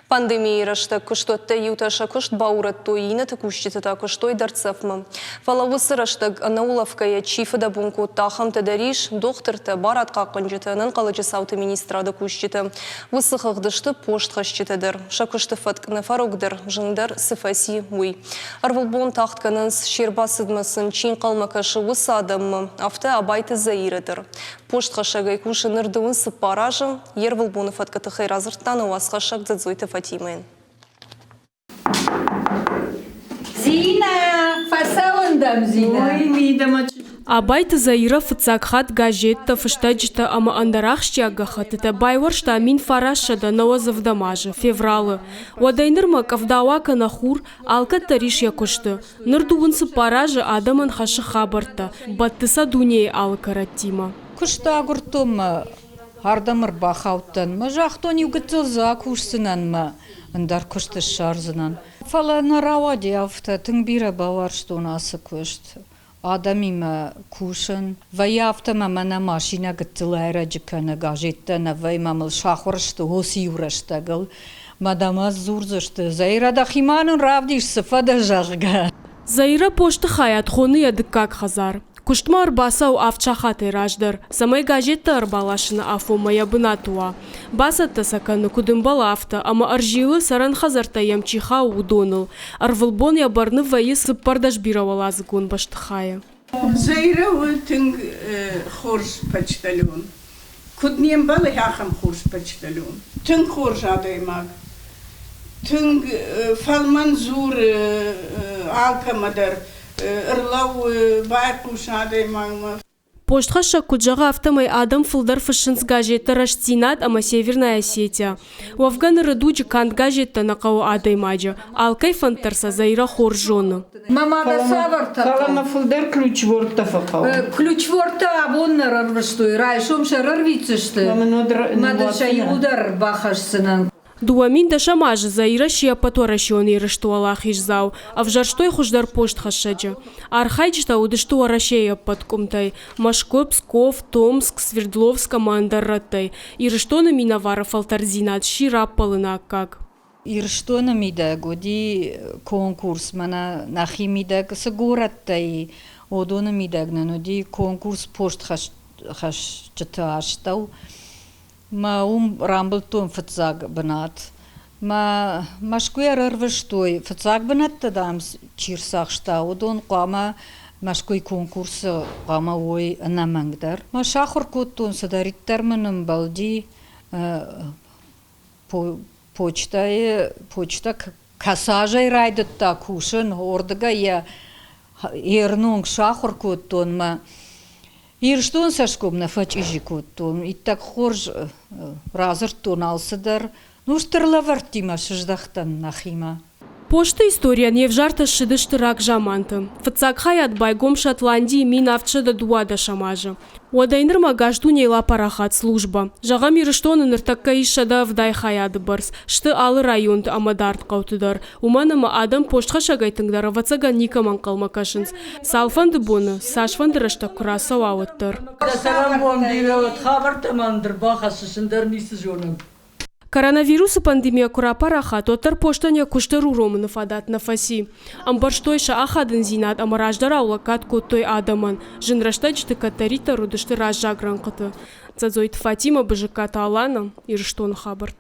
Пандемийы рӕстӕг куыстуӕттӕй иутӕ сӕ куыст баурӕдтой, иннӕты кусджытӕ та куыстой дӕрддзӕфмӕ. Фӕлӕ уыцы рӕстӕг ӕнӕулӕфгӕйӕ чи фыдӕбон кодта, ахӕмтӕ дӕр ис, дохтыртӕ, барадхъахъхъӕнджытӕ, ӕнӕнхъӕлӕджы цауты министрады кусджытӕ. Уыцы хыгъды сты постхӕсджытӕ дӕр. Сӕ куысты фӕтк нӕ фӕрогдӕр, зындӕр цы фӕци, уый. Ӕрвылбон тагъд кӕнынц, се рбацыдмӕ сын чи ӕнхъӕлмӕ кӕсы, уыцы адӕммӕ, афтӕ Абайты Заирӕ дӕр. Постхӕссӕгӕй кусы ныр дыууын цыппар азы, йе рвылбоны фӕткы тыххӕй радзырдта нӕ уацхӕссӕг Дзӕдзойты Фатимӕйӕн. Зинӕ, фӕцӕуын дӕм, Зинӕ. Ой, мидӕмӕ Абайты Заирӕ фыццаг хатт газеттӕ, фыстӕджытӕ ӕмӕ ӕндӕр ахсджиаг гӕххӕттытӕ байуӕрста 1990 азы, февралы. Уӕдӕй нырмӕ къӕвда уа кӕнӕ хур, алкӕддӕр ис йӕ куысты. Ныр дыууын цыппар азы адӕмӕн хӕссы хабӕрттӕ, бӕтты сӕ дунейы алы кӕрӕттимӕ. Куыст агуырдтон мӕ ардӕм ӕрбахаудтӕн. Мӕ загътон, иу гыццыл дзы акусдзынӕн мӕ ӕндӕр куыст ссардзынӕн. Фӕлӕ нӕ рауади афтӕ, тынг бирӕ бауарзтон ацы куыст. Адӕмимӕ кусын. Вӕййы афтӕ мӕ мӕнӕ машинӕ гыццыл ӕрӕджы кӕны, газеттӕ нӕ вӕййы мӕ мыл сахуыр сты уыцы иу рӕстӕгыл. Мӕ дӕмӕ дзурдзысты, Заирӕ, дӕхимӕ нын равдис, цы фӕдӕ, зӕгъгӕ. Заирӕ посты хайад хоны йӕ дыккаг хӕдзар. Куыстмӕ ӕрбацӕуы авд сахатӕй раздӕр, цӕмӕй газеттӕ ӕрбаласыны афонмӕ йӕ бынаты уа. Бацӕттӕ сӕ кӕны, куыд ӕмбӕлы, афтӕ, ӕмӕ ӕрзилы, цӕрӕн хӕдзӕрттӕ йӕм чи хауы, уыдоныл. Ӕрвылбон йӕ бӕрны вӕййы 14 бирӕуӕладзыгон бӕстыхайы. Заирӕ у тынг хорз почтальон. Куыд не мбӕлы ахӕм хорз почтальон? Тынг хорз адӕймаг. Тынг фӕлмӕн дзуры алкӕмӕ дӕр. Ӕрлӕууы, байхъусы адӕймагмӕ. Постхӕссӕг куыд зӕгъы, афтӕмӕй адӕм фылдӕр фыссынц газеттӕ «Рӕстдзинад» ӕмӕ «Северная Осетия». Уӕвгӕ ныры дуджы канд газеттӕ нӕ хъӕуы адӕймаджы, алкӕй фӕнд дӕр сӕ Заирӕ хорз зоны. Мӕ мадӕ цавӕртӕ Фӕлӕ мӕ фылдӕр ключвордтӕ фӕхъӕуы. Ключвордтӕ абон нӕ рарвыстой, райсом сӕ рарвитдзысты. Мӕ дын сӕ иуылдӕр ӕрбахӕсдзынӕн. 2010 азы Заирӕ сси ӕппӕтуӕрӕсеон ерысты уӕлахиздзау, ӕвзӕрстой хуыздӕр постхӕссӕджы. Архайджытӕ уыдысты Уӕрӕсейы ӕппӕт къуымтӕй – Мӕскуы, Псков, Томск, Свердловск ӕмӕ ӕндӕр рӕттӕй. Ирыстоны минӕвары фӕлтӕрддзинад сси раппӕлыны аккаг. Ирыстоны мидӕг уыди конкурс, мӕнӕ нӕхи мидӕг цы горӕттӕ и, уыдоны мидӕг нын уыди конкурс постхӕсджыты астӕу. Мӕ уым рамбылдтон фыццаг бынат. Мӕ Мӕскуыйӕ ӕрӕрвыстой, фыццаг бынӕттӕ, дам, чи рцахста, уыдон хъуамӕ Мӕскуыйы конкурсы хъуамӕ уой ӕнӕмӕнгдӕр. Мӕ сахуыр кодтон, цыдӕриддӕр мын ӕмбӕлди почтӕйы, почтӕ кӕцы азӕй райдыдта кусын, уырдыгӕй йӕ ӕрнонг сахуыр кодтон мӕ Ирыстон цӕсгом нӕ фӕчъизи кодтон, иттӕг хорз радзырдтон алцыдӕр. Ну, стыр лӕвӕрттимӕ сыздӕхтӕн нӕхимӕ. Посты историйӕн йе взӕртӕ ссыдысты рагзаманты. Фыццаг хайад байгом Шотландийы 1712 азы. Уӕдӕй нырмӕ ӕгас дунейыл апарахат службӕ. Зӕгъӕм, Ирыстоны ныртӕккӕ ис 170 хайады бӕрц, сты алы районты ӕмӕ дард хъӕуты дӕр. Уымӕн ӕмӕ адӕм постхӕссӕгӕй тынгдӕр ӕвӕццӕгӕн никӕмӕ ӕнхъӕлмӕ кӕсынц. Цалфӕнды боны, цасфӕнды рӕстӕг куы рацӕуа, уӕддӕр. Дӕ цӕрӕнбон бирӕ уӕд, хабӕрттӕ ма ӕндӕр бахӕссыс, ӕндӕр ницы зонӕм. Коронавирусы пандемийӕ куы рапарахат, уӕддӕр постӕн йӕ куыст ӕруромыны фадат нӕ фӕци. Ӕмбӕрстой сӕ ахадындзинад ӕмӕ раздӕрау лӕггад кодтой адӕмӕн. Зын рӕстӕджыты кӕддӕриддӕр уыдысты раззаг рӕнхъыты. Дзӕдзойты Фатимӕ, Бызыккаты Алана, Ирыстоны хабӕрттӕ.